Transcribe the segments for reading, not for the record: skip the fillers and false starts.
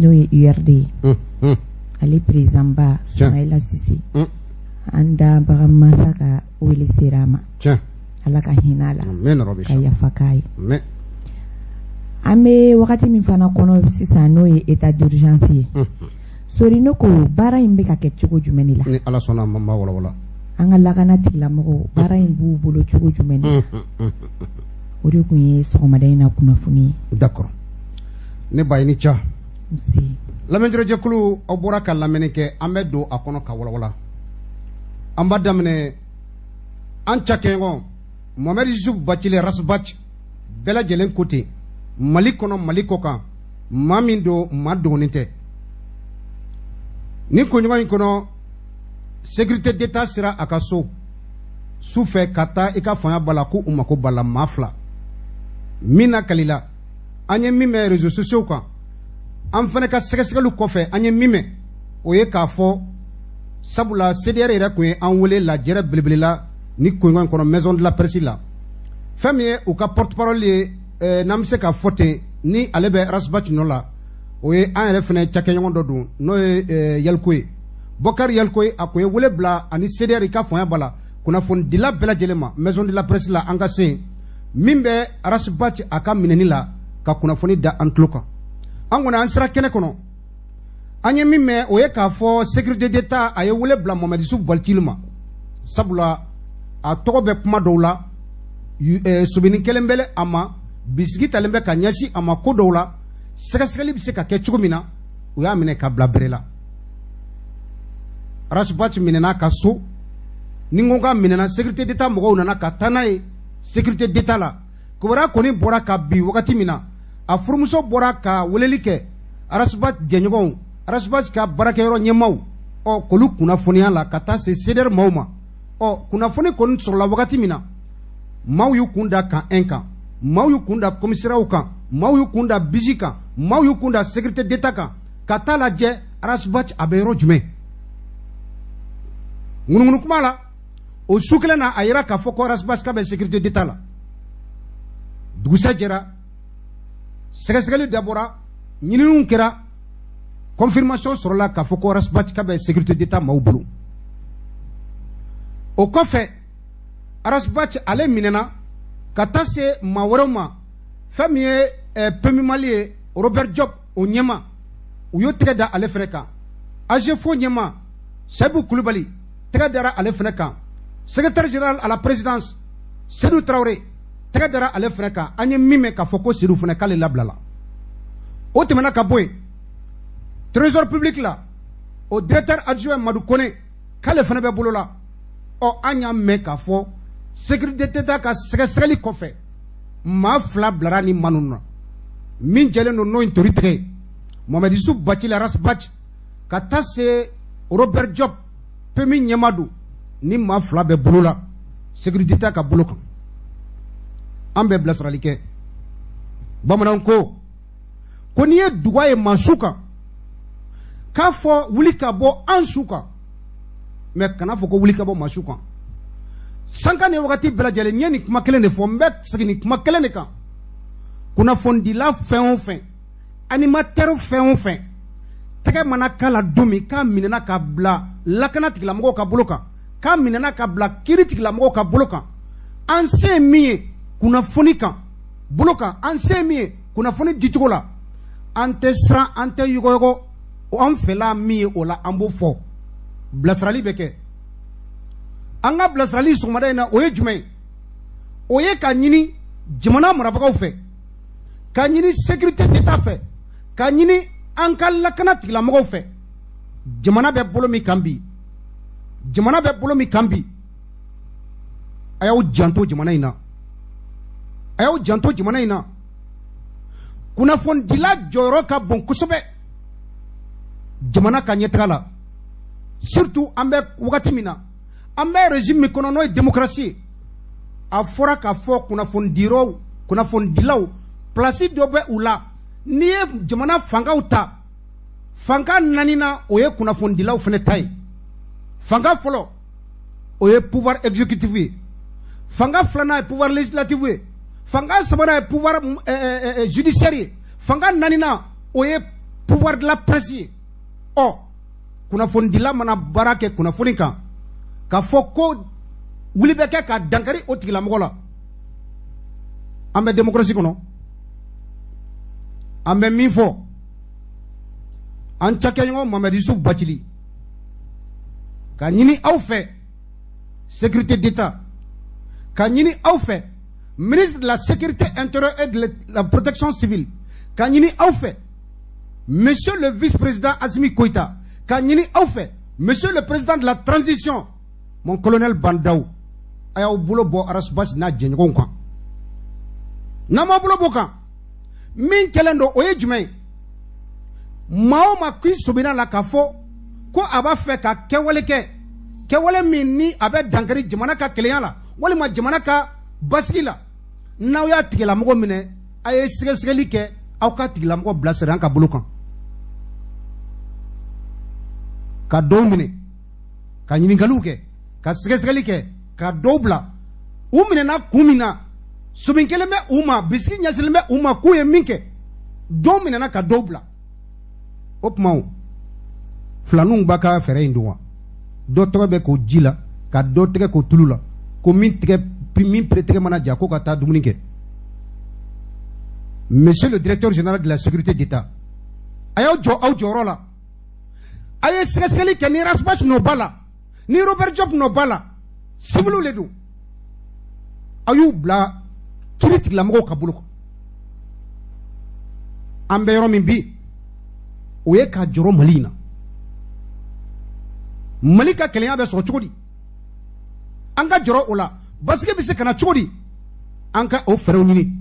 N'o ye URD ye, ale président ba Sumayila Sise, an dabaga masa ka wele sera a ma. Ala ka hinɛ a la ka yafa k'a ye. An bɛ wagati min fana kɔnɔ sisan, n'o ye état d'urgence ye, Sori, ne ko baara in bɛ ka kɛ cogo jumɛn de la? Ni Ala sɔnna a ma, n b'a walawala. An ka lakana tigilamɔgɔw, baara in b'u bolo cogo jumɛn de la? O de tun ye sɔgɔmada in na kunnafoni ye. D'accord, ne ba, i ni ca. Nse. Lamɛnjɛkulu, aw bɔra ka lamɛnni kɛ, an bɛ don a kɔnɔ ka walawala. An b'a daminɛ an cakɛɲɔgɔn Mohamed Yusuf Bacili Ras Bath, bɛɛ lajɛlen ko ten, Mali kɔnɔ, Mali kɔ kan, maa min don, maa dogonin tɛ. Ni kunɲɔgɔn in kɔnɔ, sécurité d'État sera a ka so su fɛ ka taa i ka fanga ba la ko u mako b'a la, maa fila min na kalila. An ye min mɛn réseaux sociaux kan, an fana ka sɛgɛsɛgɛliw kɔfɛ, an ye min mɛn, o ye k'a fɔ, sabula CDR yɛrɛ tun ye an wele lajɛrɛ belebele la ni kunɲɔgɔn in kɔnɔ, maison de la presse la. Fɛn min ye u ka porte parole ye, n'an bɛ se k'a fɔ ten, ni ale bɛ Ras Bath nɔ la, o ye an yɛrɛ fana cakɛɲɔgɔn dɔ don, n'o ye Yaliko ye, Bɔkari Yaliko ye. A kun ye wele bila ani CDR i ka fanga ba la kunnafonidila bɛɛ lajɛlen ma maison de la presse la, an ka se yen min bɛ Ras Bath a ka minɛni la, ka kunnafoni da an tulo kan. An kɔni, an sera kɛnɛ kɔnɔ, an ye min mɛn, o ye k'a fɔ sécurité d'État a ye wele bila Mohamed Yusuf Bathily ma, sabula a tɔgɔ bɛ kuma dɔw la, sobini kelen bɛ a ma, bisigi talen bɛ ka ɲɛsin a ma ko dɔw la, sɛgɛsɛgɛli bɛ se ka kɛ cogo min na. U y'a minɛ ka bila bere la. Ras Bath minɛna a ka so. Ni n ko k'a minɛna, sécurité d'État mɔgɔw nana ka taa n'a ye sécurité d'État la. Kibaruya kɔni bɔra ka bin wagati min na, a furumuso bɔra ka weleli kɛ Ras Bath jɛɲɔgɔnw, Ras Bath ka baarakɛyɔrɔ ɲɛmaaw, ɔ k'olu kunnafoniya la ka taa se CDR maaw ma. Ɔ kunnafoni kɔni sɔrɔla wagati min na, maaw y'u kun da kan un kan, maaw y'u kun da commissariat kan, maaw y'u kun da BIJ kan, maaw y'u kun da sécurité d'État kan, ka taa lajɛ Ras Bath a bɛ yɔrɔ jumɛn. Ŋunuŋunu kuma la, o su kelen na, a yira k'a fɔ ko Ras Bath k'a bɛ sécurité d'État la. Dugusɛ jɛra, sɛgɛsɛgɛli dabɔra, ɲininiw kɛra, confirmation sɔrɔla k'a fɔ ko Ras Bath k'a bɛ sécurité d'État maaw bolo. O kɔfɛ, Ras Bath ale minɛna ka taa se maa wɛrɛw ma. Fɛn min ye PMU Mali ye, Robert Diop, o ɲɛma, u y'o tɛgɛ da ale fɛnɛ kan. AGFO ɲɛma Sayibu Kulubali, tɛgɛ dara ale fɛnɛ kan. Secrétaire général à la présidence Seydou Traoré, tɛgɛ dara ale fɛnɛ kan. An ye min mɛn k'a fɔ ko Seydou fɛnɛ k'ale labilala. O tɛmɛna ka bɔ yen, Trésor public la, o directeur adjoint Madu Kone, k'ale fɛnɛ bɛ bolo la. Ɔ an y'a mɛn k'a fɔ sécurité d'État ka sɛgɛsɛgɛli kɔfɛ, maa fila bilara ni maa ninnu na. Min jɛlen don, n'o ye ntori tigɛ ye, Mohamed Yusuf Bathily Ras Bath, ka taa se Robert Diop, PMU ɲɛma don, ni maa fila bɛ bolo la sécurité d'État ka bolo kan. An bɛ bilasirali kɛ. Bamananw ko ko n'i ye duga ye maa su kan, k'a fɔ wuli ka bɔ an su kan, mɛ kana fɔ ko wuli ka bɔ maa su kan. Sanka ni wagati bɛɛ lajɛlen, n ye nin kuma kelen de fɔ, n bɛ segin nin kuma kelen de kan. Kunnafonidila fɛn o fɛn, animateur fɛn o fɛn, tɛgɛ mana k'a la don min k'a minɛna ka bila lakana tigilamɔgɔw ka bolo kan, k'a minɛna ka bila kiiri tigilamɔgɔw ka bolo kan, an se ye min ye kunnafoni kan bolo kan, an se ye min ye kunnafoni dicogo la, an tɛ siran, an tɛ yɔgɔyɔgɔ. An fɛla min ye o la, an b'o fɔ. Bilasirali bɛ kɛ. An ka bilasirali sɔgɔmada in na, o ye jumɛn ye? O ye ka ɲini jamana marabagaw fɛ, ka ɲini sécurité d'État fɛ, ka ɲini an ka lakana tigilamɔgɔw fɛ. Jamana bɛ bolo min kan bi, jamana bɛ bolo min kan bi, a y'aw janto jamana in na, a y'aw janto jamana in na. Kunnafonidila jɔyɔrɔ ka bon kosɛbɛ jamana ka ɲɛtaga la, surtout an bɛ wagati min na, an bɛ régime min kɔnɔ, n'o ye démocratie ye. A fɔra k'a fɔ kunnafonidilaw, kunnafonidilaw place dɔ bɛ u la. N'i ye jamana fangaw ta, fanga naaninan, o ye kunnafonidilaw fana ta ye. Fanga fɔlɔ, o ye pouvoir exécutif ye. Fanga filanan ye pouvoir législatif ye. Fanga sabanan ye pouvoir judiciaire ye. Fanga naaninan, o ye Pouvoir de la presse ye. Ɔ, kunnafonidila mana baara kɛ kunnafoni kan k'a fɔ ko wuli bɛ kɛ ka dankari o tigilamɔgɔ la, an bɛ démocratie kɔnɔ. An bɛ min fɔ an cakɛɲɔgɔn Mamadu Yusuf Bacili ka ɲini aw fɛ, sécurité d'État, ka ɲini aw fɛ, ministre de la Sécurité intérieure et de la Protection civile, ka ɲini aw fɛ, monsieur le vice-président Assimi Goïta, ka ɲini aw fɛ, monsieur le président de la transition, mon colonel Bah N'Daw, a y'aw bolo bɔ Ras Bath n'a jɛɲɔgɔnw kan. N'aw m'aw bolo bɔ kan, min kɛlen don, o ye jumɛn ye? Maa o maa k'i sɔmina la k'a fɔ ko a b'a fɛ ka kɛwale kɛ, kɛwale min ni a bɛ dankari jamana ka kelenya la walima jamana ka basigi la, n'aw y'a tigilamɔgɔ minɛ, a ye sɛgɛsɛgɛli kɛ, aw ka tigilamɔgɔ bila sariya ka bolo kan. Ka dɔw minɛ, ka ɲininkaliw kɛ, ka sɛgɛsɛgɛli kɛ, ka dɔw bila, u minɛna kun min na, somin kelen bɛ u ma, bisigi ɲɛsinnen bɛ u ma k'u ye min kɛ. Dɔw minɛna ka dɔw bila. O tuma, o filaninw b'a ka fɛɛrɛ in don wa? Dɔ tɔgɔ bɛ k'o ji la, ka dɔ tɛgɛ k'o tulu la, ko min tigɛ min pere mana ja ko ka taa dumuni kɛ. Monsieur le directeur général de la Sécurité d'État, a y'aw jɔ aw jɔyɔrɔ la, a ye sɛgɛsɛgɛli kɛ. Ni Ras Bath nɔ b'a la, ni Robert Diop nɔ b'a la, civiliw le don, a y'u bila kiiri tigilamɔgɔw ka bolo kan. An bɛ yɔrɔ min bi, o ye ka jɔrɔ Mali in na. Mali ka kɛlɛya bɛ sɔrɔ cogo di? An ka jɔrɔ o la. Basigi bɛ se ka na cogo di? An ka o fɛɛrɛw ɲini.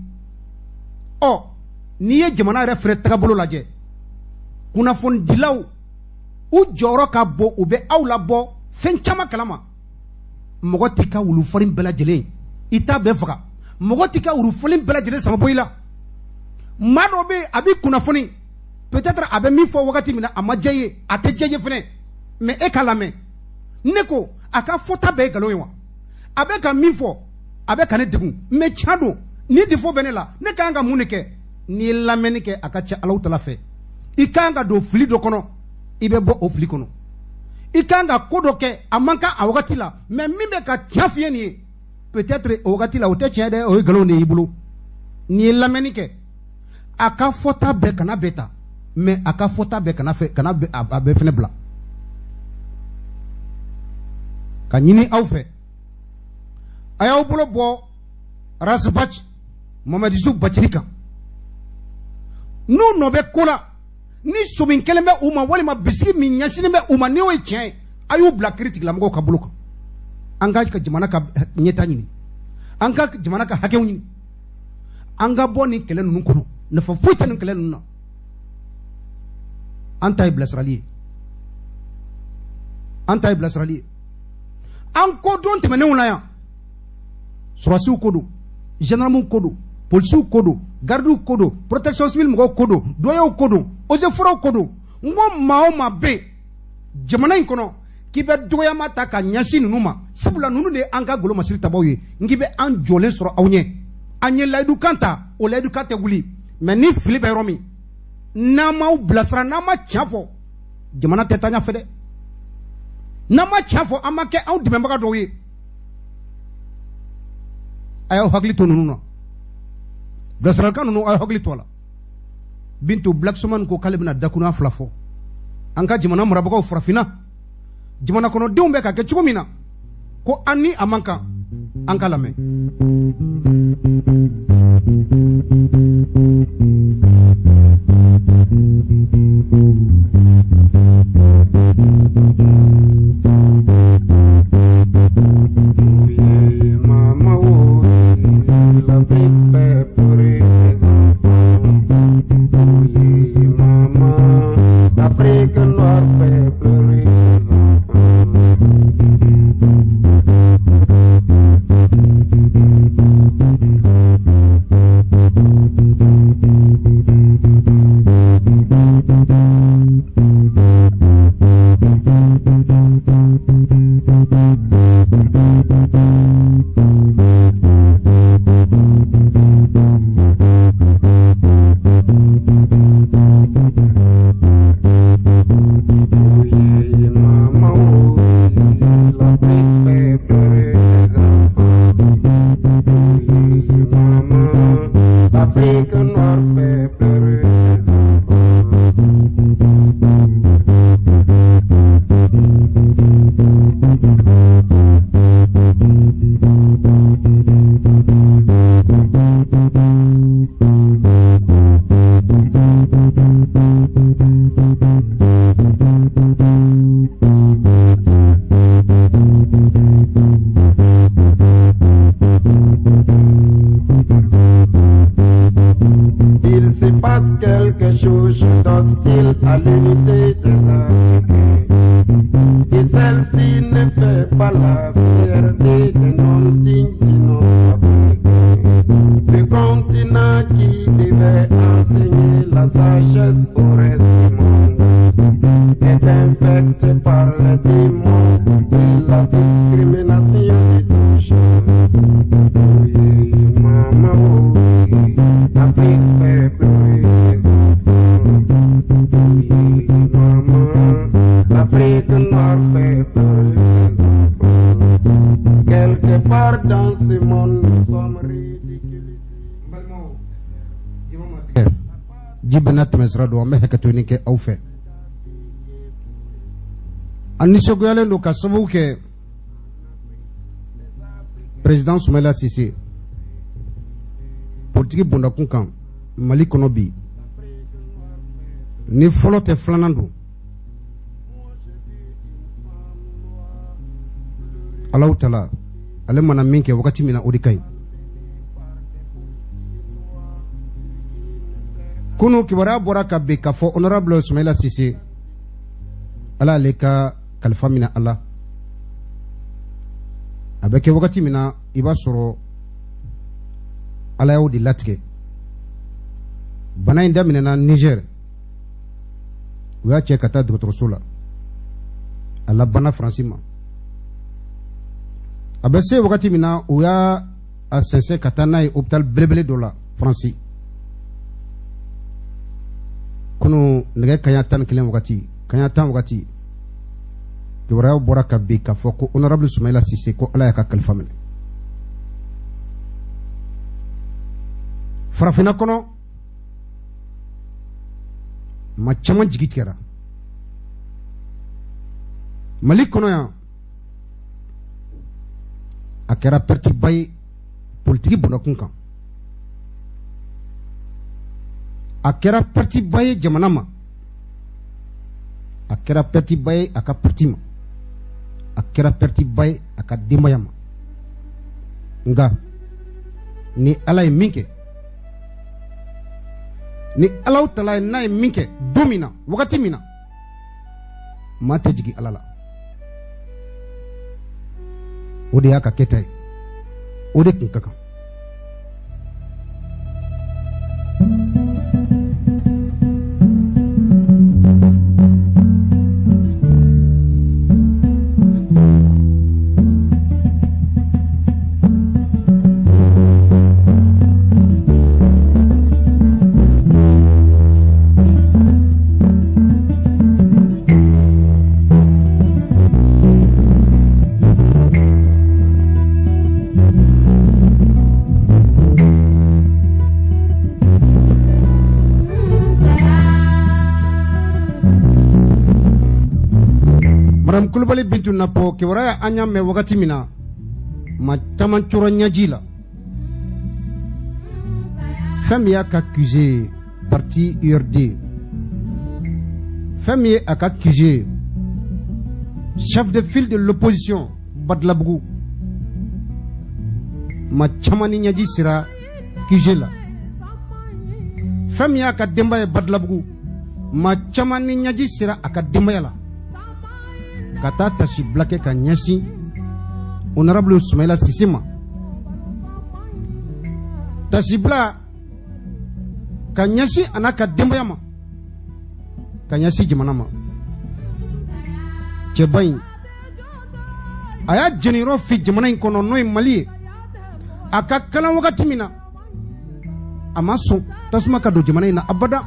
Ɔ, n'i ye jamana yɛrɛ fɛnɛ tagabolo lajɛ, kunnafonidilaw u jɔyɔrɔ ka bon. U bɛ aw labɔ fɛn caman kalama. Mɔgɔ t'i ka wulufarin bɛɛ lajɛlen, i t'a bɛɛ faga. Mɔgɔ t'i ka wulufarin bɛɛ lajɛlen sama bɔ i la. Maa dɔ bɛ yen, a b'i kunnafoni, peut-être a bɛ min fɔ wagati min na, a ma diya i ye, a tɛ diya i ye fɛnɛ, mais e k'a lamɛn. Ne ko a ka fɔta bɛɛ ye nkalon ye wa? A bɛ ka min fɔ, a bɛ ka ne degun, mais tiɲɛ don, ni défaut bɛ ne la, ne ka kan ka mun de kɛ? N'i ye lamɛnni kɛ, a ka ca Alahu Taala fɛ, i ka kan ka don fili dɔ kɔnɔ, i bɛ bɔ o fili kɔnɔ. I ka kan ka ko dɔ kɛ, a man kan a wagati la, mais min bɛ ka tiɲɛ f'i ye nin ye, peut-être o wagati la, o tɛ tiɲɛ dɛ, o ye nkalon de y'i bolo. N'i ye lamɛnni kɛ, a ka fɔta bɛɛ kana bɛɛ ta, mais a ka fɔta bɛɛ kana fɛ kana a bɛɛ fɛnɛ bila. Ka ɲini aw fɛ, a y'aw bolo bɔ Ras Bath, Mamadu Yusuf Bacili kan. N'u nɔ bɛ ko la, ni somin kelen bɛ u ma walima bisigi min ɲɛsinnen bɛ u ma, n'o ye tiɲɛ ye, a y'u bila kiiri tigilamɔgɔw ka bolo kan. An ka jamana ka ɲɛta ɲini, an ka jamana ka hakɛw ɲini, an ka bɔ nin kɛlɛ ninnu kɔnɔ. Nafa foyi tɛ nin kɛlɛ ninnu na. An ta ye bilasirali ye, an ta ye bilasirali ye. An ko don tɛmɛnenw na yan, sɔrɔdasiw ko don, gendarmew ko don, polisiw ko don, gardiw ko don, protection civile mɔgɔw ko don, douaniers ko don, eaux et forêts ko don. N ko maa o maa bɛ yen jamana in kɔnɔ k'i bɛ dɔgɔyama ta ka ɲɛsin ninnu ma, sabula ninnu de ye an ka golomasiri tabaw ye, n k'i bɛ an jɔlen sɔrɔ aw ɲɛ. An ye layidukan ta, o layidukan tɛ wuli, mais ni fili bɛ yɔrɔ min, n'an m'aw bilasira, n'an ma tiɲɛ fɔ, jamana tɛ taa ɲɛfɛ dɛ. N'an ma tiɲɛ fɔ, an ma kɛ anw dɛmɛbaga dɔw ye. A y'aw hakili to ninnu na, bilasiralikan ninnu, a y'aw hakili to a la. Bintu Black Suman ko k'ale bɛna dakurunya 2 fɔ an ka jamana marabagaw farafinna jamana kɔnɔdenw bɛ ka kɛ cogo min na, ko an ni a man kan. An ka lamɛn. Il se passe quelque chose d'hostile à l'unité des Africains. Et celle-ci ne fait pas la fierté des non-dignes de nos Africains. Le continent qui devait enseigner la sagesse au reste du monde est infecté par les démons de la discrimination de tout genre. Oui, maman, oui, Afrique fait pleurer ses enfants. Oui, maman, l'Afrique noire fait pleurer ses enfants. Quelque part dans ce monde, nous sommes ridiculisés. Ji bɛna tɛmɛsira don, an bɛ hakɛtoni kɛ aw fɛ. An nisɔngoyalen don ka sababu kɛ président Soumaïla Cissé politiki bondakun kan Mali kɔnɔ bi. Ni fɔlɔ tɛ, filanan don. Alahu tala ale mana min kɛ wagati min na, o de ka ɲi. Kunu kibaruya bɔra ka bin k'a fɔ honorable Soumaïla Cissé, Ala ale ka kalifa minɛ a la. A bɛ kɛ wagati min na, i b'a sɔrɔ Ala y'o de latigɛ. Bana in daminɛna Niger, u y'a cɛ ka taa dɔgɔtɔrɔso la, a labanna Faransi ma. A bɛ se wagati min na, u y'a a sɛnsɛn ka taa n'a ye hôpital belebele dɔ la Faransi. Kunu nɛgɛ kaɲa 11 wagati, kaɲa 10 wagati, kibaruyaw bɔra ka bin k'a fɔ ko honorable Soumaïla Cissé, ko Ala y'a ka kalifa minɛ. Farafinna kɔnɔ, maa caman jigi tigɛra. Mali kɔnɔ yan, a kɛra perte ba ye politiki bondakun kan, a kɛra perte ba ye jamana ma, a kɛra perte ba ye a ka parti ma, a kɛra perte ba ye a ka denbaya ma. Nka ni Ala ye min kɛ, ni Alahu tala ye n'a ye min kɛ don min na, wagati min na, maa tɛ jigin Ala la. O de y'a ka kɛta ye, o de kun ka kan. Madame Kulubali Bintu Napo, kibaruya an y'a mɛn wagati min na, maa caman cora ɲɛji la. Fɛn min y'a ka QG parti URD, fɛn min ye a ka QG chef de file de l'opposition Badalabugu, maa caman ni ɲɛji sera QG la. Fɛn min y'a ka denbaya ye Badalabugu, maa caman ni ɲɛji sera a ka denbaya la ka taa tasi bila kɛ ka ɲɛsin honorable Soumaïla Cissé ma. Tasibila ka ɲɛsin a n'a ka denbaya ma, ka ɲɛsin jamana ma. Cɛba in a y'a jɛniyɔrɔ fi jamana in kɔnɔ, n'o ye Mali ye. A ka kalan wagati min na, a ma sɔn tasuma ka don jamana in na abada.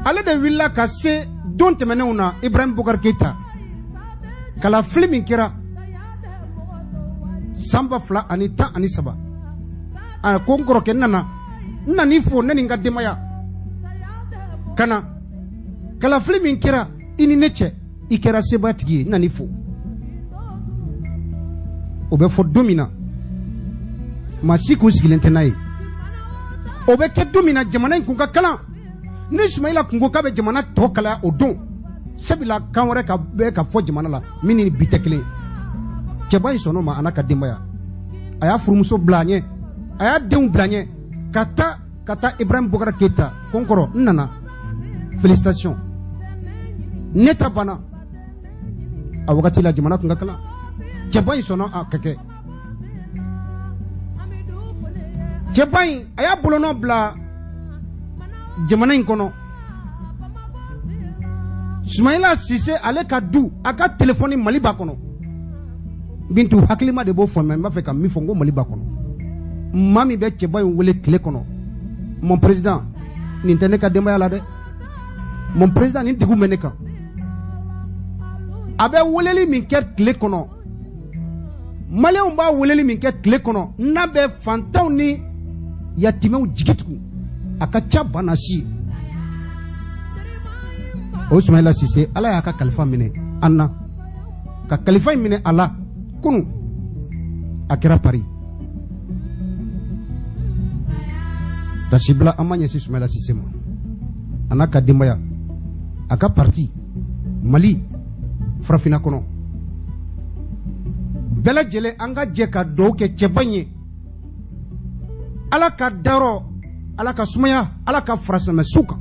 Ale de wulila ka se don tɛmɛnenw na Ibrahim Boubacar Keïta kalafili min kɛra san 2013, a ko n kɔrɔkɛ, n nana, n nan'i fo, ne ni n ka denbaya ka na kalafili min kɛra i ni ne cɛ, i kɛra sebatigi ye, n nan'i fo. O bɛ fɔ don min na, maa si kun sigilen tɛ n'a ye. O bɛ kɛ don min na jamana in kun ka kalan, ni Sumayila kun ko k'a bɛ jamana tɔ kalaya o don, sabula kan wɛrɛ ka bɛ ka fɔ jamana la min ni bi tɛ kelen. Cɛba in sɔnn'o ma, a n'a ka denbaya. A y'a furumuso bila a ɲɛ, a y'a denw bila a ɲɛ, ka taa Ibrahim Boubacar Keita ko n kɔrɔ, n nana, félicitation, ne ta banna. A wagati la jamana kun ka kalan, cɛba in sɔnna a ka kɛ. Cɛba in a y'a bolonɔ bila jamana in kɔnɔ. Sumayila Sise, ale ka du, a ka telefɔni, Mali b'a kɔnɔ. Bintu, hakilima de b'o faamuya. N b'a fɛ ka min fɔ, n ko Mali b'a kɔnɔ. Maa min bɛ cɛba in wele tile kɔnɔ: "Mon président, nin tɛ ne ka denbaya la dɛ. Mon président, nin degun bɛ ne kan." A bɛ weleli min kɛ tile kɔnɔ, Maliyɛnw b'a weleli min kɛ tile kɔnɔ, n'a bɛ fantanw ni yatimɛw jigi tugu, a ka ca bana si. O Sumayila Sise, Ala y'a ka kalifa minɛ an na, ka kalifa in minɛ a la kunu, a kɛra Paris. Tasibila an ma ɲɛsin Sumayila Sise ma, a n'a ka denbaya, a ka parti, Mali, farafinna kɔnɔ bɛɛ lajɛlen, an ka jɛ ka dugawu kɛ cɛba in ye. Ala ka dayɔrɔ, Ala ka sumaya, Ala ka fara silamɛsu kan,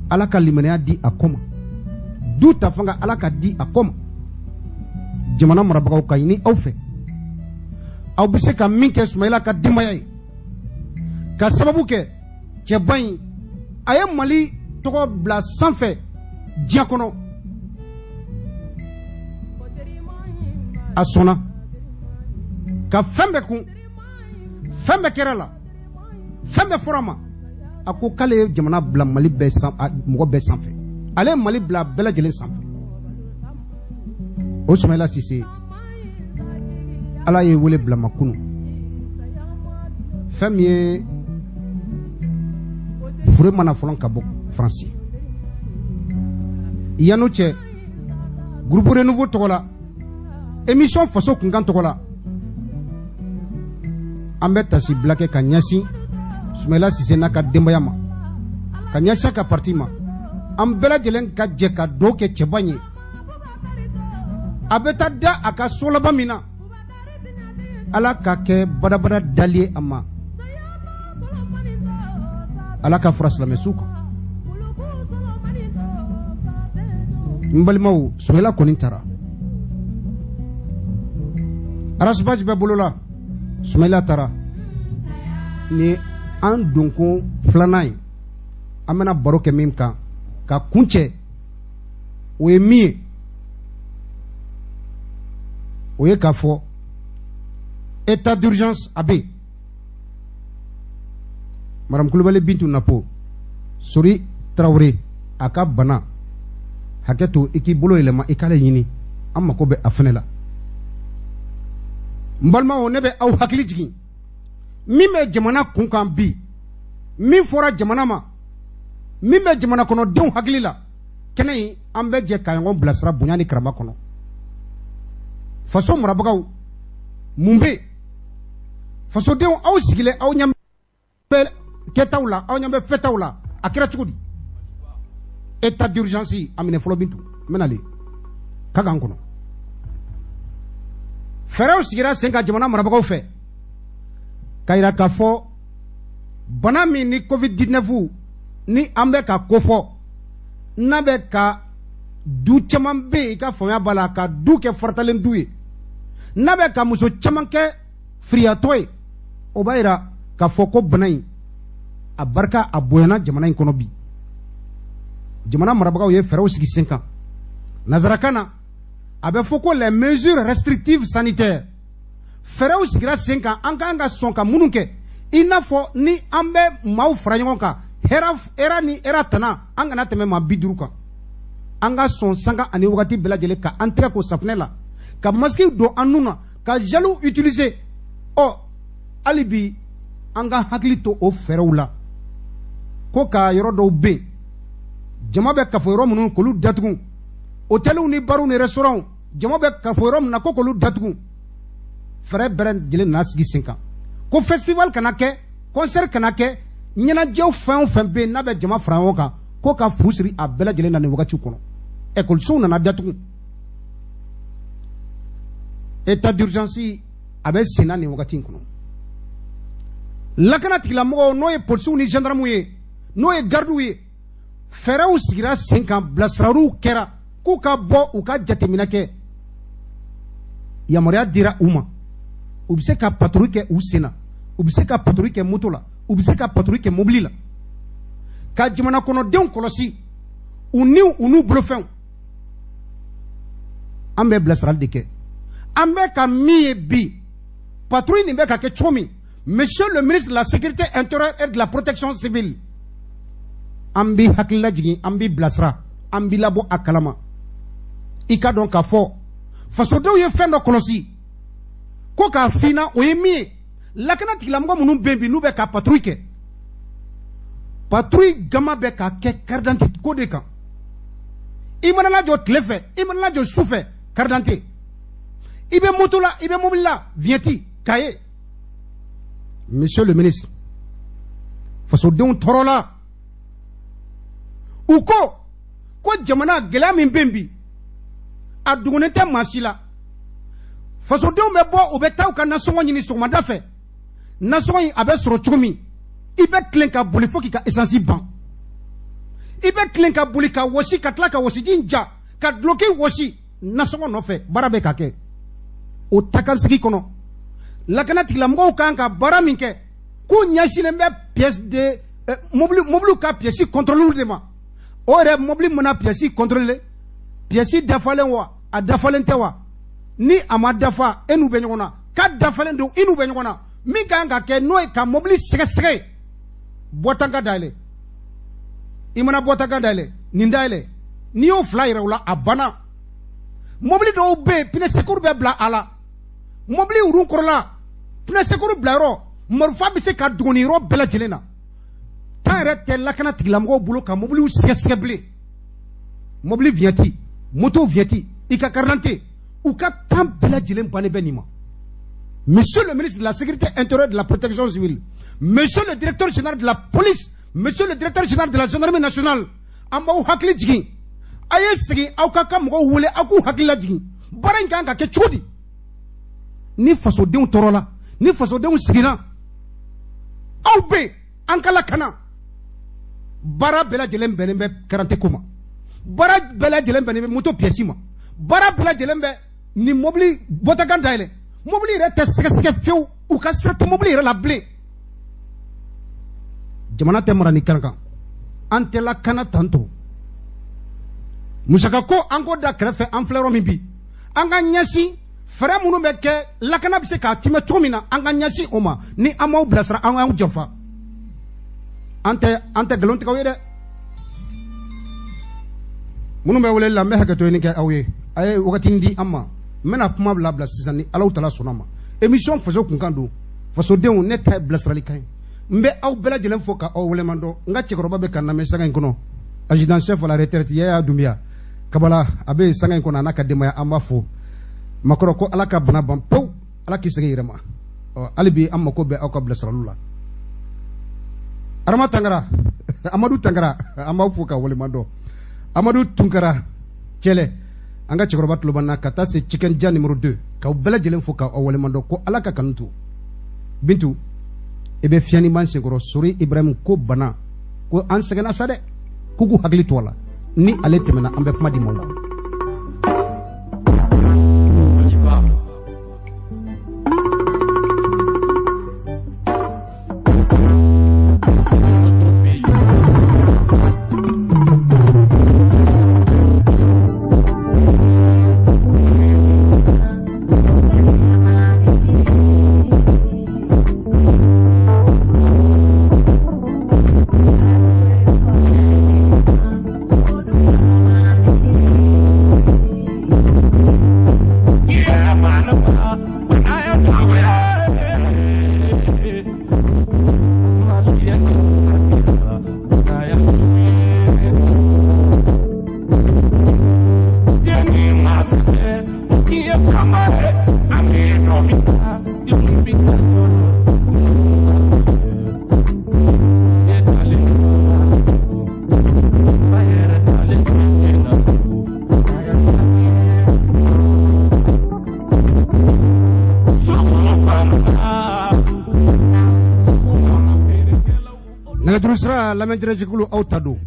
Ala ka limaniya di a kɔ ma, du ta fanga, Ala ka di a kɔ ma. Jamana marabagaw, ka ɲini aw fɛ, aw bɛ se ka min kɛ Sumayila ka denbaya ye, ka sababu kɛ cɛba in a ye Mali tɔgɔ bila sanfɛ diɲɛ kɔnɔ. A sɔnna ka fɛn bɛɛ kun, fɛn bɛɛ kɛra la, fɛn bɛɛ fɔra ma. A ko k'ale ye jamana bila Mali bɛɛ san, mɔgɔ bɛɛ sanfɛ, ale ye Mali bila bɛɛ lajɛlen sanfɛ. O Sumayila Sise, Ala ye wele bila ma kunu. Fɛn min ye fure mana fɔlɔ ka bɔ Faransi yan'o cɛ, groupe Renouveau tɔgɔ la, émission Faso Kunkan tɔgɔ la, an bɛ tasi bila kɛ ka ɲɛsin Sumayila Sise n'a ka denbaya ma, ka ɲɛsin a ka parti ma. An bɛɛ lajɛlen ka jɛ ka dugawu kɛ cɛba in ye. A bɛ taa da a ka so laban min na, Ala ka kɛ badabada dali ye a ma, Ala ka fara silamɛsu kan. N balimaw, Sumayila kɔni taara, arasibaji bɛ bolo la. Sumayila taara ni an donko filanan ye. An bɛna baro kɛ min kan ka kuncɛ, o ye min ye, o ye k'a fɔ état d'urgence a bɛ yen. Madame Kulubali Bintu Napo Sori Tarawele, a ka bana hakɛ to, i k'i bolo yɛlɛma, i k'ale ɲini, an mako bɛ a fɛnɛ la. N balimaw, ne bɛ aw hakili jigin min bɛ jamana kun kan bi, min fɔra jamana ma, min bɛ jamana kɔnɔdenw hakili la. Kɛnɛ in, an bɛ jɛ ka ɲɔgɔn bilasira bonya ni karama kɔnɔ. Faso marabagaw, mun bɛ yen? Fasodenw, aw sigilen, aw ɲɛ bɛ kɛtaw la, aw ɲɛ bɛ fɛtaw la, a kɛra cogo di? État d'urgence a minɛ fɔlɔ. Bintu, n bɛna le ka k'an kɔnɔ. Fɛɛrɛw sigira sen kan jamana marabagaw fɛ ka yira k'a fɔ bana min ni Covid 19 ni an bɛ ka kofɔ, n'a bɛ ka du caman bɛ yen, i ka faamuya b'a la, ka du kɛ faratalen du ye, n'a bɛ ka muso caman kɛ firiyatɔ ye, o b'a yira k'a fɔ ko bana in a barika a bonyana jamana in kɔnɔ bi. Jamana marabagaw ye fɛɛrɛw sigi sen kan. Nazarakan na, a bɛ fɔ ko les mesures restrictives sanitaires. Fɛɛrɛw sigira sen kan, an kan ka sɔn ka minnu kɛ, i n'a fɔ ni an bɛ maaw fara ɲɔgɔn kan, hɛrɛ ni hɛrɛ tana, an kana tɛmɛ maa 50 kan. An ka sɔn sanga ani wagati bɛɛ lajɛlen ka an tɛgɛ ko safunɛ la, ka masque don an nun na, ka gel utiliser. Ɔ hali bi, an ka hakili to o fɛɛrɛw la, ko ka yɔrɔ dɔw bɛ yen, jama bɛ kafo yɔrɔ minnu, k'olu datugu, hôteliw ni bariw ni restaurants, jama bɛ kafo yɔrɔ min na, ko k'olu datugu. Fɛɛrɛ bɛɛ lajɛlen nana sigi sen kan ko festival kana kɛ. Concert kana kɛ, ɲɛnajɛw fɛn o fɛn bɛ yen n'a bɛ jama fara ɲɔgɔn kan, ko ka fu siri a bɛɛ lajɛlen na nin wagati kɔnɔ. Ekɔlisow nana datugu. État d'urgence a bɛ sen na nin wagati in kɔnɔ. Lakana tigilamɔgɔw, n'o ye polisiw ni gendarmew ye, n'o ye gardiw ye, fɛɛrɛw sigira sen kan, bilasiraliw kɛra k'u ka bɔ u ka jateminɛ kɛ. Yamaruya dira u ma, u bɛ se ka patrouille kɛ u sen na, u bɛ se ka patrouille kɛ moto la, u bɛ se ka patrouille kɛ mobili la, ka jamana kɔnɔdenw kɔlɔsi u ni u n'u bolofɛnw. An bɛ bilasirali de kɛ. An bɛ ka min ye bi, patrouille nin bɛ ka kɛ cogo min, monsieur le ministre de la Sécurité intérieure et de la Protection civile, an b'i hakili lajigin, an b'i bilasira, an b'i labɔ a kalama. I ka dɔn k'a fɔ fasodenw ye fɛn dɔ kɔlɔsi ko k'a f'i na, o ye min ye, lakana tigilamɔgɔ minnu bɛ yen bi n'u bɛ ka patrouille kɛ, patrouille gama bɛ ka kɛ carte d'identité ko de kan. I mana lajɔ tile fɛ, i mana lajɔ su fɛ, carte d'identité. I bɛ moto la, i bɛ mobili la, vignette, cahier. Monsieur le ministre, fasodenw tɔɔrɔla. U ko ko jamana gɛlɛya min bɛ yen bi, a dogolen tɛ maa si la. Fasodenw bɛ bɔ, u bɛ taa u ka nasɔngɔ ɲini sɔgɔmada fɛ. Nasɔngɔ in a bɛ sɔrɔ cogo min, i bɛ tilen ka boli fo k'i ka essence ban, i bɛ tilen ka boli ka wɔsi, ka tila ka wɔsiji in ja, ka duloki wɔsi nasɔngɔ nɔfɛ. Baara bɛ ka kɛ o takansigi kɔnɔ. Lakana tigilamɔgɔw kan ka baara min kɛ, k'u ɲɛsinnen bɛ pièce de mobili ka pièce contrôle de ma. O yɛrɛ mobili mana pièce contrôler, pièce dafalen wa, a dafalen tɛ wa, ni a ma dafa, e n'u bɛ ɲɔgɔn na. K'a dafalen don, i n'u bɛ ɲɔgɔn na. Min kan ka kɛ, n'o ye ka mobili sɛgɛsɛgɛ, bɔtanka dayɛlɛ. I mana bɔtanka dayɛlɛ, nin dayɛlɛ, n'i y'o fila yɛrɛ o la, a banna. Mobili dɔw bɛ yen, pneu secours bɛ bila a la. Mobili wurun kɔrɔla, pneu secours bila yɔrɔ, marifa bɛ se ka dogo nin yɔrɔ bɛɛ lajɛlen na. Temps yɛrɛ tɛ lakana tigilamɔgɔw bolo ka mobiliw sɛgɛsɛgɛ bilen. Mobili vignette, moto vignette, i ka carte d'identité, u ka temps bɛɛ lajɛlen bannen bɛ nin ma. Monsieur le ministre de la Sécurité intérieure et de la Protection civile, monsieur le directeur général de la police, monsieur le directeur général de la Gendarmerie nationale, an b'aw hakili jigin. A ye segin aw ka ka mɔgɔw wele, aw k'u hakili lajigin. Baara in kan ka kɛ cogo di? Ni fasodenw tɔɔrɔla, ni fasodenw sigira, aw bɛ an ka lakana. Baara bɛɛ lajɛlen bɛnnen bɛ karante ko ma, baara bɛɛ lajɛlen bɛnnen bɛ moto pièce ma, baara bɛɛ lajɛlen bɛ ni mobili bɔtakan dayɛlɛ. Mobili yɛrɛ tɛ sɛgɛsɛgɛ fiyewu, u ka sira tɛ mobili yɛrɛ la bilen. Jamana tɛ mara ni kan kan, an tɛ lakana tantɔ. Musaka ko an k'o da kɛrɛfɛ. An filɛ yɔrɔ min bi, an ka ɲɛsin fɛɛrɛ minnu bɛ kɛ lakana bɛ se k'a timɛ cogo min na, an ka ɲɛsin o ma. Ni an m'aw bilasira, an k'aw janfa. An tɛ nkalon tigɛ aw ye dɛ. Minnu bɛ wele la, n bɛ hakɛto ɲini kɛ aw ye. A ye wagatinin di an ma, n bɛna kuma bila sisan ni Alahu Taala sɔnna ma. Émission Faso Kunkan don, fasodenw, ne ta ye bilasiralikan ye. N bɛ aw bɛɛ lajɛlen fo ka aw waleɲuman dɔn. N ka cɛkɔrɔba bɛ ka n lamɛn sanga in kɔnɔ, adjudant chef à la retraite Yaya Dunbiya Kabala, a bɛ sanga in kɔnɔ, a n'a ka denbaya, an b'a fo. Makɔrɔ ko Ala ka bana ban pewu, Ala k'i segin yɛrɛ ma. Ɔ hali bi an mako bɛ aw ka bilasiraliw la. Arama Tangara, Amadu Tangara, an b'aw fo ka waleɲuman dɔn. Amadu Tunkara Cɛlɛ, an ka cɛkɔrɔba tulo b'an na, ka taa se Cikɛnja numéro 2, k'aw bɛɛ lajɛlen fo k'aw waleɲuman dɔn, ko Ala ka kanu to. Bintu, i bɛ fiɲɛni b'an senkɔrɔ. Sori Ibrahim ko bana ko an sɛgɛnna sa dɛ, k'u k'u hakili to a la. Ni ale tɛmɛna, an bɛ kuma di maaw ma. Nɛgɛjuru sira lamɛnjɛrɛjɛkulu aw ta don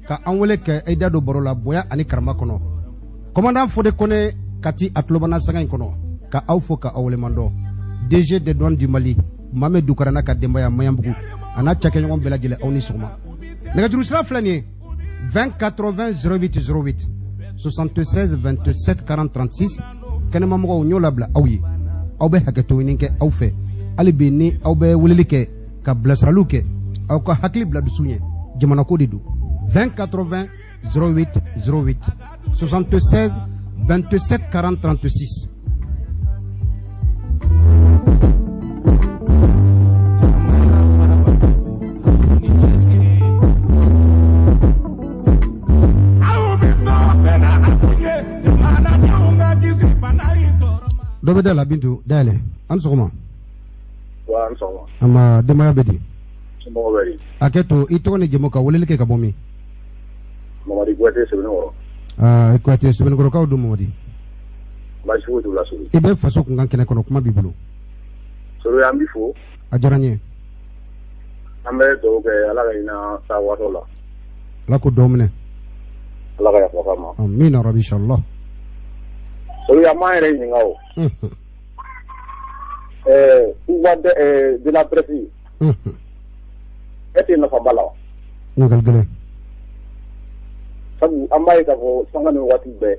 ka an wele kɛ i da don baro la bonya ani karama kɔnɔ. Commandant Fode Kone Kati a tulobana sanga in kɔnɔ ka aw fo ka aw waleɲuman dɔn. DG des douanes du Mali Mame Dukara n'a ka denbaya Maɲanbugu a n'a cakɛɲɔgɔn bɛɛ lajɛlen aw ni sɔgɔma. Nɛgɛjuru sira filɛ nin ye 20 80 08 08 76 27 40 36 kɛnɛmamɔgɔw n y'o labila aw ye. Aw bɛ hakɛto ɲini kɛ aw fɛ hali bi ni aw bɛ weleli kɛ ka bilasiraliw kɛ aw ka hakili bila dusu ɲɛ jamanako de don. 20 80 08 08 76 27 40 36. Dɔ bɛ da la Bintu dayɛlɛ an sɔgɔma. Wa an sɔgɔma. An ma denbaya bɛ di? Somɔgɔw bɛ di? A kɛ to i tɔgɔ ni jamu ka weleli kɛ ka bɔ min? Mamadi Kuyate Sebenikɔrɔ. Aa Kuyate Sebenikɔrɔkaw don Mamadi. Baasi foyi t'u la Sori. I bɛ faso kunkan kɛnɛ kɔnɔ kuma b'i bolo. Sori an b'i fo. A diyara n ye. An bɛ dugawu kɛ Ala ka hinɛ saawaatɔ la. Ala k'o dɔw minɛ. Ala ka yafa k'a ma. Amina rabi inshallah. Sori an b'an yɛrɛ ɲininka o. Pouvoir de la presse. Est-ce que nafa b'a la wa? Ɲininkali gɛlɛn. Sabu an b'a ye k'a fɔ sanga ni waati bɛɛ.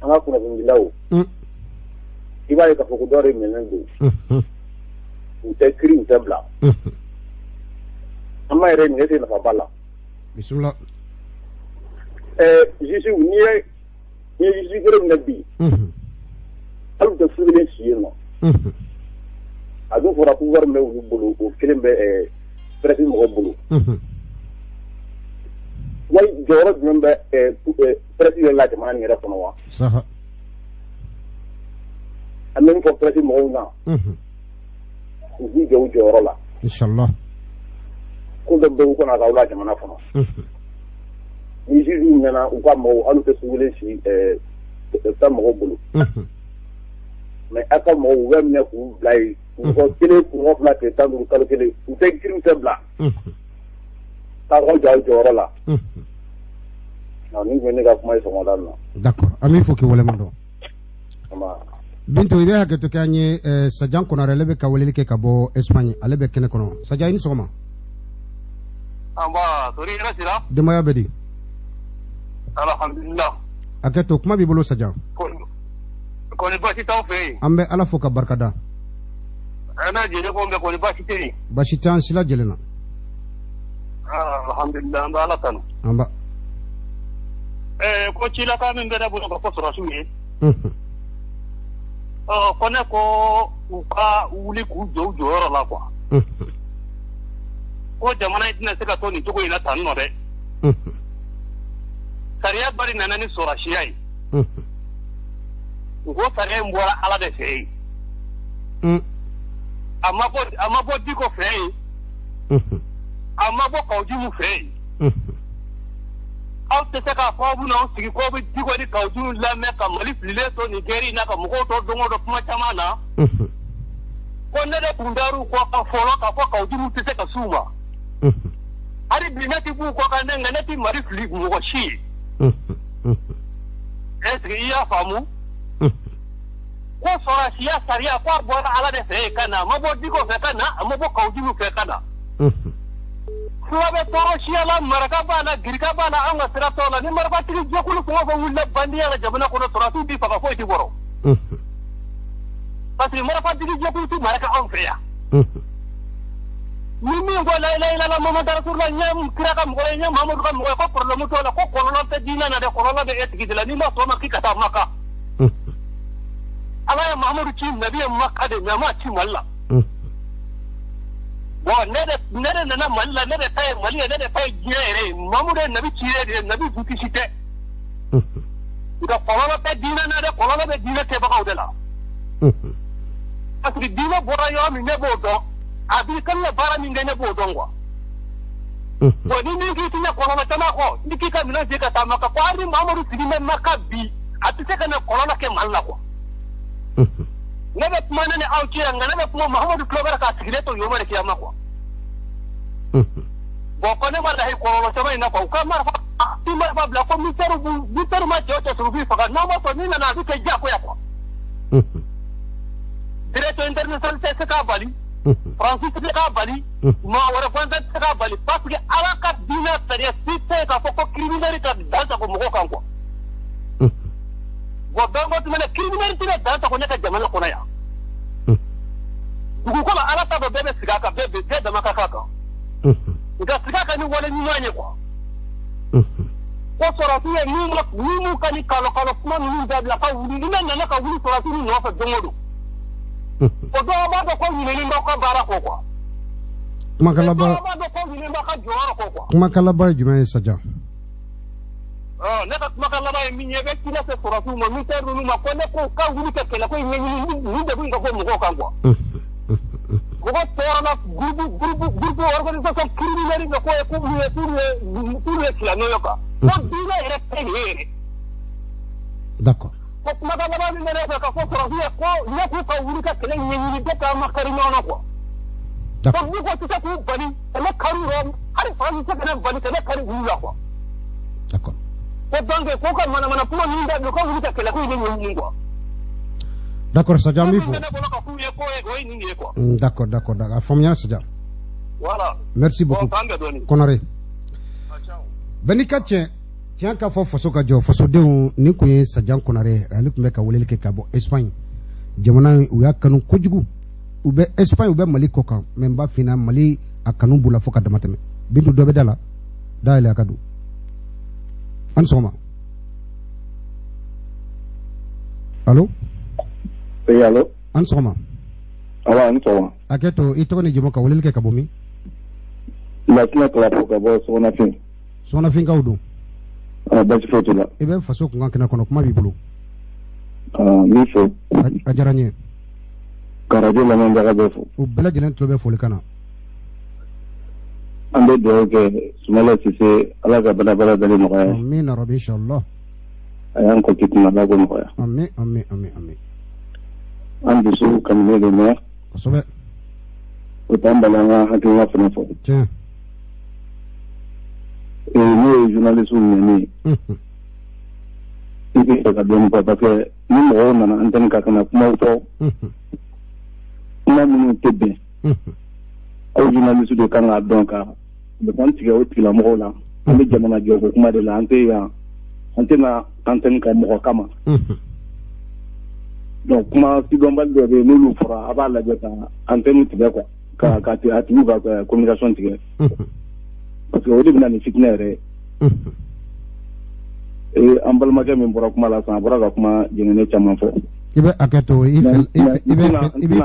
An ka kunnafonidilaw. I b'a ye k'a fɔ ko dɔw de minɛnen don. U tɛ kiiri u tɛ bila. An b'a yɛrɛ ɲininka est-ce que nafa b'a la? Bisimila. Juge n'i ye juge kelen minɛ bi. Hali u tɛ su kelen si yen nɔ. A dun fɔra pouvoir min bɛ olu bolo o kelen bɛ presse mɔgɔw bolo. Wali jɔyɔrɔ jumɛn bɛ presse yɛrɛ la jamana in yɛrɛ kɔnɔ wa? An bɛ min fɔ presse mɔgɔw na. U k'u jɔ u jɔyɔrɔ la. Inshallah. Ko dɔ bɛ u kana k'aw la jamana kɔnɔ. Ni juge nana u ka mɔgɔw hali u tɛ su kelen si ta mɔgɔw bolo. Mais aw ka mɔgɔw u bɛ minɛ k'u bila yen. Mɔgɔ kelen kunɲɔgɔn fila tile 15 kalo kelen u tɛ kiiri u tɛ bila. K'aw jɔ aw jɔyɔrɔ la. Nin tun ye ne ka kuma ye sɔgɔmada in na. D'accord an b'i fo k'i waleɲuman dɔn. Bintu i bɛ hakɛto kɛ an ye Sajan Konare ale bɛ ka weleli kɛ ka bɔ Espagne ale bɛ kɛnɛ kɔnɔ. Sajan i ni sɔgɔma. Anba Tori hɛrɛ sira. Denbaya bɛ di? Alhamdulillah. Hakɛto kuma b'i bolo Sajan. Kɔni baasi t'aw fɛ yen? An bɛ Ala fo ka barika da. An n'a jɛɲɔgɔnw bɛɛ kɔni baasi tɛ yen? Baasi t'an si lajɛlen na. Alhamdulillah an bɛ Ala tanu. Anba. Ko cilakan min bɛ ne bolo ka fɔ sɔrɔdasiw ye. Ko ne ko u ka wuli k'u jɔ u jɔyɔrɔ la quoi. Ko jamana in tɛna se ka to nin cogo in na tan nɔ dɛ. Sariya bari nana ni sɔrɔdasiya ye. U ko sariya in bɔra Ala de fɛ yen. A ma bɔ Diko fɛ yen. A ma bɔ Kawujimu fɛ yen. Aw tɛ se k'a fɔ aw bɛna aw sigi k'aw bɛ Diko ni Kawujimu lamɛn ka Mali fililen to nin guerre in na ka mɔgɔw tɔ don o don kuma caman na. Ko ne de tun dar'u kɔ ka fɔlɔ k'a fɔ Kawujimu tɛ se ka s'u ma. Hali bi ne tɛ b'u kɔ kan dɛ nka ne tɛ Mali fili mɔgɔ si ye. Est-ce que i y'a faamu? Ko sɔrɔdasiya sariya ko a bɔra Ala de fɛ yen ka na a ma bɔ Diko fɛ ka na a ma bɔ Kawujimu fɛ ka na. Fula bɛ tɔɔrɔ siya la maraka b'a la girika b'a la an ka sira t'o la ni marifatigi jɛkulu fɛn o fɛn wulila bandiya la jamana kɔnɔ sɔrɔdasiw b'i faga foyi tɛ bɔrɔ. Parce que marifatigi jɛkulu tɛ mara kɛ anw fɛ yan. Ni min ko la ilaha illallah Muhammadu rasulullah n ye kira ka mɔgɔ ye n ye Mahamadu ka mɔgɔ ye ko problème t'o la ko kɔlɔlɔ tɛ diinɛ na dɛ kɔlɔlɔ bɛ e tigi de la n'i ma sɔn o ma k'i ka taa Maka. Ala ye Mahamadu ci nabi ye Maka de mais a m'a ci Mali la. Bon ne de nana Mali la ne de ta ye Mali ye ne de ta ye diɲɛ yɛrɛ ye Mahamadu ye nabi ci de ye nabi kisi tɛ. Nka kɔlɔlɔ tɛ diinɛ na dɛ kɔlɔlɔ bɛ diinɛ kɛbagaw de la. Parce que diinɛ bɔra yɔrɔ min ne b'o dɔn. A b'i kan ka baara min kɛ ne b'o dɔn quoi. Bon ni min k'i tɛ kɔlɔlɔ caman kɔ ni k'i ka minɛn ci ka taa Maka ko hali ni Mahamadu sigi bɛ Maka bi a tɛ se ka na kɔlɔlɔ kɛ Mali la quoi. Ne bɛ kuma ne ni aw cɛ yan nka ne bɛ kuma Mahamadu tulo bɛ k'a sigilen to yoma de kiyama quoi. Bon ko ne ma lahi kɔlɔlɔ caman in na quoi, u ka marifa ti marifa bila ko militaire b'u militaire ma cɛ o cɛ sɔrɔ u b'i faga, n'aw ma sɔn n'i nana a bɛ kɛ diyagoya quoi. Direction internationale tɛ se k'a bali, Faransi tɛ se k'a bali, maa wɛrɛ fana tɛ se k'a bali, parce que Ala ka diinɛ sariya si tɛ yen k'a fɔ ko criminel ka dan sago mɔgɔw kan quoi. Bon donc o tuma na criminel tɛna dan sago ne ka jamana kɔnɔ yan. Dugukolo Ala ta dɔn bɛɛ bɛ sigi a kan, bɛɛ dama ka k'a kan. Nka sigi a kan ni wale ɲuman ye quoi. Ko sɔrɔdasiw ye n'u ka ni kalo kalo kuma ninnu dabila ka wuli, ni ne nana ka wuli sɔrɔdasiw nɔfɛ don o don. O dɔw b'a dɔn ko ɲinɛni b'aw ka baara kɔ quoi. Kumakalaba. O dɔw b'a dɔn ko ɲinɛni b'aw ka jɔyɔrɔ kɔ quoi. Kumakalaba ye jumɛn ye Sajan? Ne ka kumakan laban ye min ye, bɛ ci lase sɔrɔdasiw ma, militaire ninnu ma, ko ne ko ka wuli ka kɛlɛ ko in ɲɛɲini nin degun in ka bɔ mɔgɔw kan quoi. Mɔgɔ tɔɔrɔla groupe organisation criminelle bɛ ko ye k'olu ye silamɛw ye quoi. Ko diinɛ yɛrɛ tɛ nin ye yɛrɛ. D'accord. Ko kumakan laban min bɛ ne fɛ ka fɔ sɔrɔdasiw ye ko ne k'u ka wuli ka kɛlɛ ɲɛɲini bɛɛ k'an ma kari ɲɔgɔn na quoi. Ko n'u ko tɛ se k'u bali kɛlɛ kari u rɔ, hali Faransi tɛ se ka ne bali kɛlɛ kari olu la quoi. D'accord. Ko donc k'u ka manamana kuma ninnu dabila, u ka wuli ka kɛlɛ ko in de ɲɛɲini quoi. D'accord Sajan, n b'i fo. D'accord, d'accord, d'accord. A faamuyara Sajan. Voilà. Merci beaucoup. Konare. Bɛɛ n'i ka tiɲɛ tiɲɛ k'a fɔ faso ka jɔ, fasodenw, nin kun ye Sajan Konare, ale tun bɛ ka weleli kɛ ka bɔ Espagne. Jamana in u y'a kanu kojugu. U bɛ Espagne, u bɛ Mali kɔ kan, mais n b'a f'i ɲɛna Mali a kanu b'u la fo ka dama tɛmɛ. Bintu dɔ bɛ da la, dayɛlɛ a ka don. An ni sɔgɔma. Allo. Oui, allo. An ni sɔgɔma. Awa, an ni sɔgɔma. Hakɛ to, i tɔgɔ ni jamu ka weleli kɛ ka bɔ min? Latina Kalafo ka bɔ Sɔgɔnafin. Sɔgɔnafinkaw don. Basi foyi t'u la. I bɛ faso kunkan kɛnɛ kɔnɔ, kuma b'i bolo. N b'i fo. A diyara n ye. Ka radio lamɛnbaga bɛɛ fo. U bɛɛ lajɛlen tulo bɛ foli kan na. An bɛ dugawu kɛ Sumayila Sise, Ala ka badabada dali nɔgɔya. Amina rabi inshallah. A y'an kɔ k'i kuma, Ala k'o nɔgɔya. Amin amin amin amin. An dusu kaminen don mɛ. Kosɛbɛ. O t'an bali an ka hakilina fana fɔ. Tiɲɛ. N'o ye journaliste minɛni ye. I bɛ fɛ ka dɔɔnin fɔ parce que ni mɔgɔw nana antenne kan ka na kumaw fɔ. Kuma minnu tɛ bɛn. Aw journaliste de kan k'a dɔn ka bɛn tigɛ o tigilamɔgɔw la. An bɛ jamana jɔko kuma de la, an tɛ yan, an tɛ na antenne kan mɔgɔ kama. Donc kuma sidɔnbali dɔ bɛ yen, n'olu fɔra a b'a lajɛ ka antenne tigɛ quoi, ka a tigiw ka communication tigɛ. Parce que o de bɛ na ni fitinɛ yɛrɛ ye. An balimakɛ min bɔra kuma la sisan, a bɔra ka kuma jɛngɛnɛ caman fɔ. I bɛ hakɛ to, i bɛ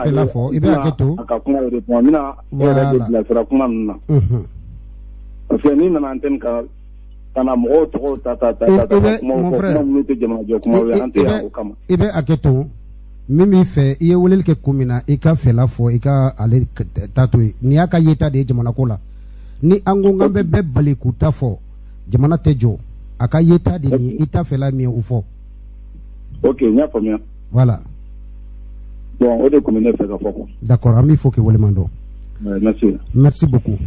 fɛla fɔ, i bɛ hakɛ to. A ka kuma yɛrɛ kuma, n bɛna e yɛrɛ de bilasira kuma ninnu na. Parce que n'i nana antenne kan ka na mɔgɔw tɔgɔw ta ta ta ta kuma fɔ, kuma minnu tɛ jamana jɔ kumaw ye, an tɛ yan o kama. I bɛ hakɛ to, min b'i fɛ, i ye weleli kɛ kun min na, i ka fɛla fɔ, i ka ale ta to yen. Nin y'a ka yeta de ye jamana ko la. Ni an ko k'an bɛ bɛɛ bali k'u ta fɔ, jamana tɛ jɔ. A ka yeta de nin ye, i ta fɛla min ye o fɔ. Ok, n y'a faamuya. Voilà. Bon, o de tun bɛ ne fɛ ka fɔ quoi. D'accord, an b'i fo k'i waleɲuman dɔn. Merci. Merci beaucoup.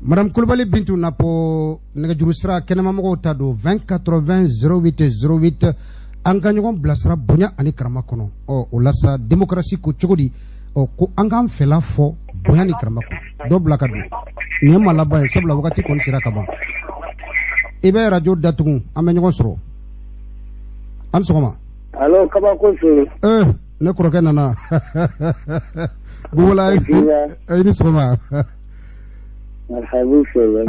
Madame Kulibali Bintu Napo, nɛgɛjuru sira kɛnɛmamɔgɔw ta don 20 80 08 08, an ka ɲɔgɔn bilasira bonya ani karama kɔnɔ. Ɔ o la sa démocratie ko cogo di? Ɔ ko an k'an fɛla fɔ bonya ni karama kɔnɔ. Dɔ bila ka don. Nin ye maa laban ye, sabula wagati kɔni sera ka ban. I bɛ radio datugu, an bɛ ɲɔgɔn sɔrɔ. An sɔgɔma. Allo, kabako sori. Ne kɔrɔkɛ nana. Bubola, i ni sɔgɔma. Marhabu sori.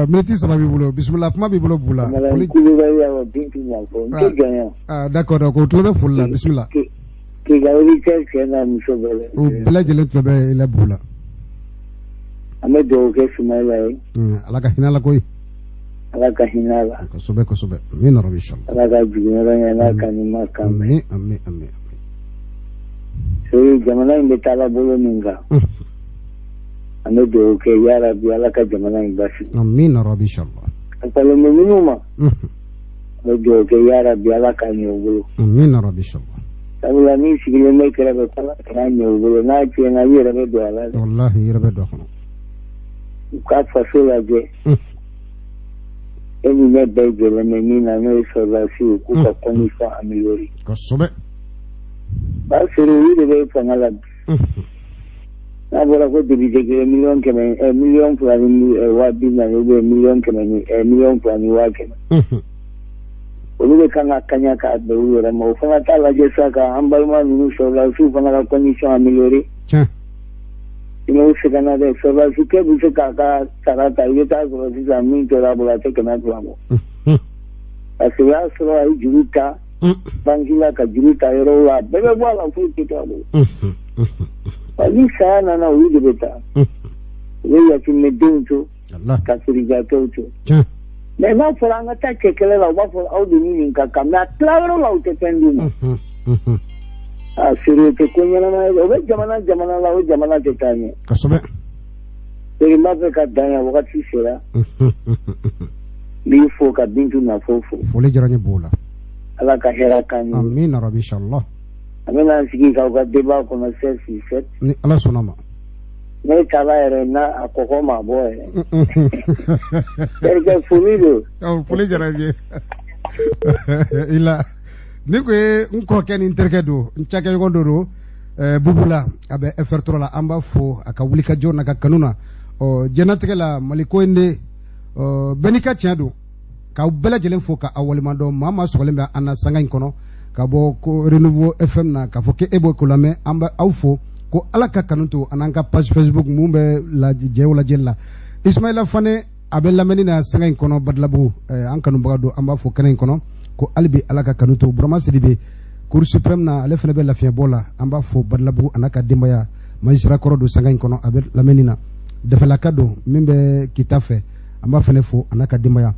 Miniti 3 b'i bolo. Bisimila, kuma b'i bolo Bula. Foli. Kulubali awɔ, Bintu Ɲafɔ. N tɛ janya. D'accord, d'accord, o tulo bɛ foli la, bisimila. K'i ka auditeur cɛ n'a muso bɛɛ la. O bɛɛ lajɛlen tulo bɛ i la Bula. An bɛ dugawu kɛ Sumayila ye. Ala ka hinɛ a la koyi. Ala ka hinɛ a la. Kosɛbɛ kosɛbɛ. Amina rabi inshallah. Ala ka jiginyɔrɔ ɲɛ n'a ka ɲuman kan mɛn. Amin amin amin. Sori, jamana in bɛ taa bolo min kan. An bɛ dugawu kɛ yarabi Ala ka jamana in basigi. Amina rabi inshallah. A falen bɛ minnu ma. An bɛ dugawu kɛ yarabi Ala ka ɲɛ u bolo. Amina rabi inshallah. Sabula n'i sigilen bɛ kɛrɛfɛ k'Ala kana ɲɛ u bolo, n'a tiɲɛna i yɛrɛ bɛ don a la dɛ. Walahi i yɛrɛ bɛ don a kɔnɔ. U ka faso lajɛ. E ni ne bɛɛ jɛlen bɛ min na, n'o ye sɔrɔdasiw ye, k'u ka condition améliorer. Kosɛbɛ. B'a sɔrɔ olu de bɛ fanga la bi. N'a fɔra ko député kelen 100 000 000, 2,400 000 ou bien 100 000 ni 2,100 000. Olu bɛ kan ka kaɲa k'a bɛn u yɛrɛ ma. O fana t'a lajɛ sa ka an balima ninnu sɔrɔdasiw fana ka condition améliorer. Sinon u sɛgɛnna dɛ. Sɔrɔdasikɛ bɛ se k'a ka sara ta, i bɛ taa sɔrɔ sisan min tora a bolo, a tɛ 200 bɔ. Parce que o y'a sɔrɔ a ye juru ta banque la, ka juru ta yɔrɔ la, a bɛɛ bɛ bɔ a la, foyi tɛ to a bolo. Ni saya nana, olu de bɛ taa. U bɛ yatimɛdenw to, ka sirijatɔw to. Mais n'a fɔra an ka taa cɛ kɛlɛ la, u b'a fɔ aw de ni nin ka kan, mais a tilayɔrɔ la, u tɛ fɛn d'u ma. A seri tɛ ko ɲɛnama ye. O bɛ jamana jamana la, o jamana tɛ taa ɲɛ. Kosɛbɛ. Seri, n b'a fɛ ka dan yan, wagati sera. N b'i fo ka Bintu Nafo fo. Foli diyara n ye b'o la. Ala ka hɛrɛ k'an ye. Amina rabi, inshallah. An bɛna an sigi k'aw ka débat kɔnɔ 16 sur 7. Ni Ala sɔnna ma. Ne taara yɛrɛ n'a a kɔkɔ ma bɔ yɛrɛ. Terikɛ, foli don. Foli diyara n ye i la. Ni kun ye n kɔrɔkɛ ni n terikɛ don, n cakɛɲɔgɔn dɔ don, Bubula, a bɛ FR3 la. An b'a fo a ka wulikajɔ n'a ka kanu na. Ɔ, diɲɛnatigɛ la, Maliko in de, ɔ, bɛɛ n'i ka tiɲɛ don. K'aw bɛɛ lajɛlen fo ka aw waleɲuman dɔn. Maa maa sɔgɔlen bɛ an na sanga in kɔnɔ ka bɔ ko Renouveau FM na, k'a fɔ k'e b'o ko lamɛn, an bɛ aw fo ko Ala ka kanu to an n'an ka page Facebook mun bɛ jɛw lajɛli la. Ismaila Fane, a bɛ lamɛnni na sanga in kɔnɔ Badilabugu, an kanubaga don, an b'a fo kɛnɛ in kɔnɔ ko hali bi Ala ka kanu to. Burama Sidibe, Cour suprême na, ale fana bɛ lafiɲɛbɔ la, an b'a fo Badilabugu, a n'a ka denbaya. Magistrat kɔrɔ don sanga in kɔnɔ, a bɛ lamɛnni na. Dafalaka don min bɛ kita fɛ, an b'a fana fo a n'a ka denbaya.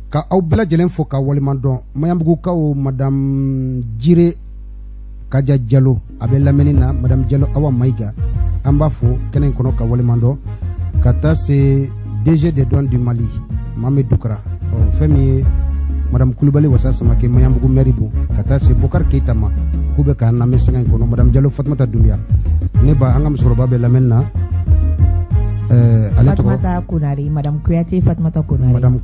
Ka aw bɛɛ lajɛlen fo ka waleɲuman dɔn. Maɲanbugukaw, madame Jire Kaja Jalo, a bɛ lamɛnni na. Madame Jalo Awa Mayiga, an b'a fo kɛnɛ in kɔnɔ ka waleɲuman dɔn. Ka taa se DG des douanes du Mali, Mohamed Dukara, ɔ, fɛn min ye madame Kulubali Wasa Samake, Maɲanbugu maire don, ka taa se Bokar Keita ma, k'u bɛ k'an lamɛn sanga in kɔnɔ. Madame Jalo Fatumata Dunbiya, ne ba, an ka musokɔrɔba bɛ lamɛnni na. Ale tɔgɔ Fatumata Konare, Madame Kuyate Fatumata Konare. Madame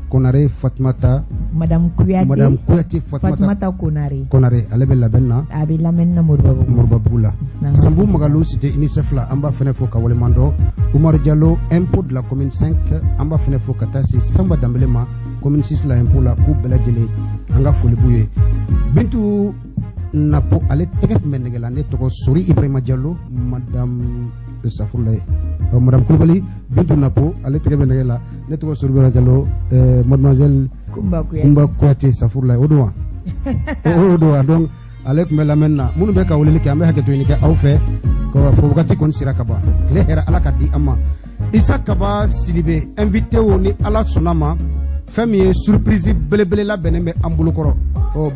Konare Fatumata. Madame Kuyate. Madame Kuyate Fatumata. Fatumata Konare. Konare, ale bɛ labɛn na. A bɛ lamɛnni na Moribabugu. Moribabugu la. Sanbu Magalu, cité UNICEF la, an b'a fɛnɛ fo ka waleɲuman dɔn. Umaru Jalo, impôt de la commune 5, an b'a fɛnɛ fo, ka taa se Sanba Danbele ma, commune 6 la, impôt la, k'u bɛɛ lajɛlen, an ka foli b'u ye. Bintu Napo, ale tɛgɛ tun bɛ nɛgɛ la. Ne tɔgɔ Sori Ibrahima Jalo, madame Safurulaye, madame Kulubali Bintu Napo, ale tɛgɛ bɛ nɛgɛ la. Ne tɔgɔ Sori Ibrahima Jalo, mademoiselle Kumba Kuyate Safurulaye, o don wa? O don wa? Donc ale tun bɛ lamɛnni na. Minnu bɛ ka weleli kɛ, an bɛ hakɛto ɲini kɛ aw fɛ ka fɔ wagati kɔni sera ka ban. Tile hɛrɛ, Ala ka di an ma. Isa Kaba Sidibe invité o, ni Ala sɔnna ma, fɛn min ye surprise belebele labɛnnen bɛ an bolo kɔrɔ. Ɔ.